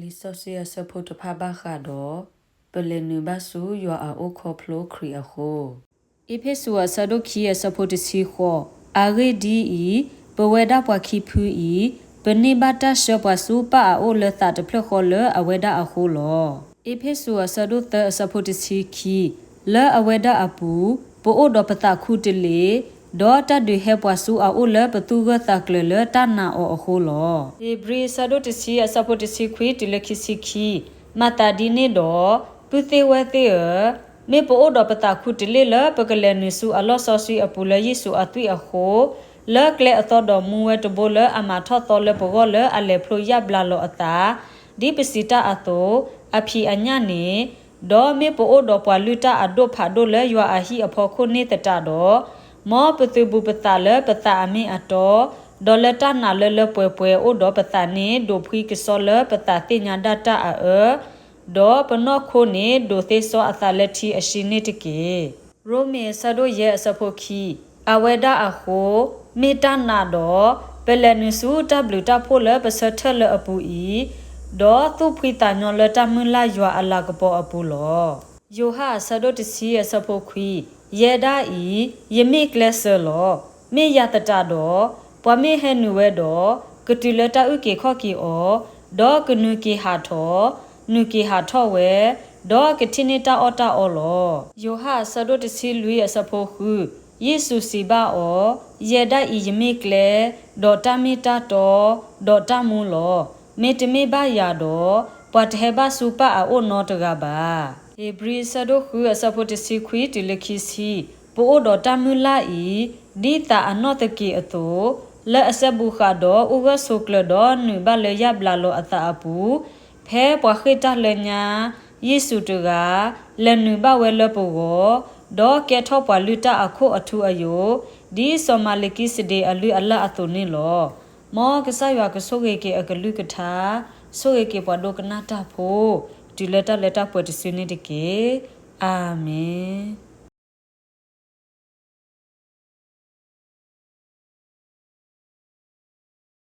လံာ်စီဆှံအဆၢဖိတဖၣ်ဘၣ်ဃးဒီး ပလဲၤနုာ်ဘၣ်ဆူယွၤအအိၣ်ခီဖျိခရံာ်အဃိ, အ့းဖ့းစူးအဆၢဒိၣ်ခံအဆၢဖိတဆံဃိး, အဂ့ၢ်ဒ်အံၤ, ပဝဲဒၣ်ပှၤခံဖုအံၤ, ပန့ၢ်ဘၣ်တၢ်ဆှၢပှၤဆူပၢ်အအိၣ်လၢသးတဖျၢၣ်ဃီလၢအဝဲဒၣ်အဃိလီၤ. အ့းဖ့းစူးအဆၢဒိၣ်သၢအဆၢဖိတဆံခံ, လၢအဝဲဒၣ်အပူၤ, ပအိၣ်ဒီးပသးခူတလ့ၢ်, ဒီးတၢ်ဒုးဟဲပှၤဆူအအိၣ်လၢပသူၣ်ဂၢၢ်သးကျၢၤလၢတၢ်နာ်အီၤအဃိလီၤ. ဧ့ၤဘြံၤအဆၢဒိၣ်တဆံအဆၢဖိတဆံခွံတုၤလၢခံဆံခံ, မၤသးဒ်န့ၣ်ဒီး, ပုၢ်သ့ၣ်ဝဲၢ်သ့ၣ်ဧၢ, မ့ၢ်ပအိၣ်ဒီးပသးခူတလ့ၢ်လၢပကလဲၤနုာ်ဆူအလီၢ်စီဆှံအပူၤလၢယ့ၣ်ၡူးအသွံၣ်အဃိ, လၢကျဲအသီဒီးမူဝဲတဘိလၢအမၤထီၣ်သီလၢပဂီၢ်လၢအလဲၤဖျိယၣ်ဘျးလီၤအသး, ဒ်ပစံးတၢ်အသိး, အဖံးအညၣ်န့ၣ်, ဒီးမ့ၢ်ပအိၣ်ဒီးပှၤလုၢ်တၢ်အဒိၣ်ဖးဒိၣ်လၢယွၤအဟံၣ်အဖီခိၣ်န့ၣ်သတးဒီး, မ်ပသုးဘူးပသးလၢပသးအမ့ၢ်အတီ, ဒီးလၢတၢ်နာ်လၢလၢပှဲၤပှဲၤအိၣ်ဒီးပသးန့ၣ် ဒိးဖှံကစီလၢပသးသ့ၣ်ညါဒၣ်တၢ်အအၢ, ဒီးပနီၢ်ခိန့ၣ်ဒိးသ့စီအသးလၢထံအရှံန့ၣ်တက့ၢ်. ရိမ့ၤအဆၢဒိၣ်ယဲၢ်အဆၢဖိခံ, အဝဲဒၣ်အဃိ, မ့ၢ်တၢ်နာ်ဒီး, ပလဲၤနုာ်ဆူတၢ်ဘျုးတၢ်ဖှိၣ်လၢပဆၢထၢၣ်လၢအပူၤအံၤ, ဒီးသူၣ်ဖှံသးညီလၢတၢ်မုၢ်လၢ်ယွၤအလၤကပီၤအပူၤလီၤ. ယိၤဟၣ်အဆၢဒိၣ်တဆံအဆၢဖိခွံ, ယဲဒၣ်အံၤ, ယမ့ၢ်ကျဲစၢၤလီၤ. မ့ၢ်ယၤသတးဒီး, ပှၤမ့ၢ်ဟဲနုာ်ဝဲဒီး, ကတုၤလၢတၢ်အုၣ်က့ၤခီၣ်က့ၤအီၤ, ဒီးကနုာ်က့ၤဟးထီၣ်, နုာ်က့ၤဟးထီၣ်ဝဲ, ဒီးကထံၣ်န့ၢ်တၢ်အီၣ်တၢ်အီလီၤ. ယိၤဟၣ်အဆၢဒိၣ်တဆံလွံၢ်အဆၢဖိဃု, ယ့ၣ်ၡူးစံးဘၣ်အီၤ, ယဲဒၣ်အံၤယမ့ၢ်ကျဲ, ဒီးတၢ်မ့ၢ်တၢ်တီ, ဒီးတၢ်မူလီၤ. မ့တမ့ၢ်ဘၣ်ယၤဒီး, ပှၤတဟဲဘၣ်ဆူပၢ်အအိၣ်နီတဂၤဘၣ်. ဧ့ၤဘြံၤအဆၢဒိၣ်ဃုအဆၢဖိတဆံခွံတုၤလၢခံဆံ, ပအိၣ်ဒီးတၢ်မုၢ်လၢ်အံၤ, ဒ်သးအနီၣ်သက့ၤအသိး, လၢအဆၢဘူးဃာ်ဒီးအိၣ်ဂၢၢ်ဆိးကျၢၤဒီးနုာ်ဘၣ်လၢယၣ်ဘျးလီၤအသးအပူၤ, ဖဲပှၤဃ့ၢ်တၢ်လၢညါ, ယ့ၣ်ၡူးတဂၤ, လဲၤနုာ်ဘၣ်ဝဲလၢပဂီၢ်, ဒီးကဲထီၣ်ပှၤလုၢ်တၢ်အခိၣ်အထူအယိာ်, ဒ်စီၤမၤလကံစဒ့အလုၢ်အလၢ်အသိးန့ၣ်လီၤ. မ်ကစၢ်ယွၤကဆိၣ်ဂ့ၤက့ၤအကလုၢ်ကထါ, ဆိၣ်ဂ့ၤက့ၤပှၤဒိကနၣ်တၢ်ဖိ, တုၤလၢတၢ်လၢတၢ်ပှဲၤတစုန့ၣ်တက့ၢ်. အၤမ့ၣ်.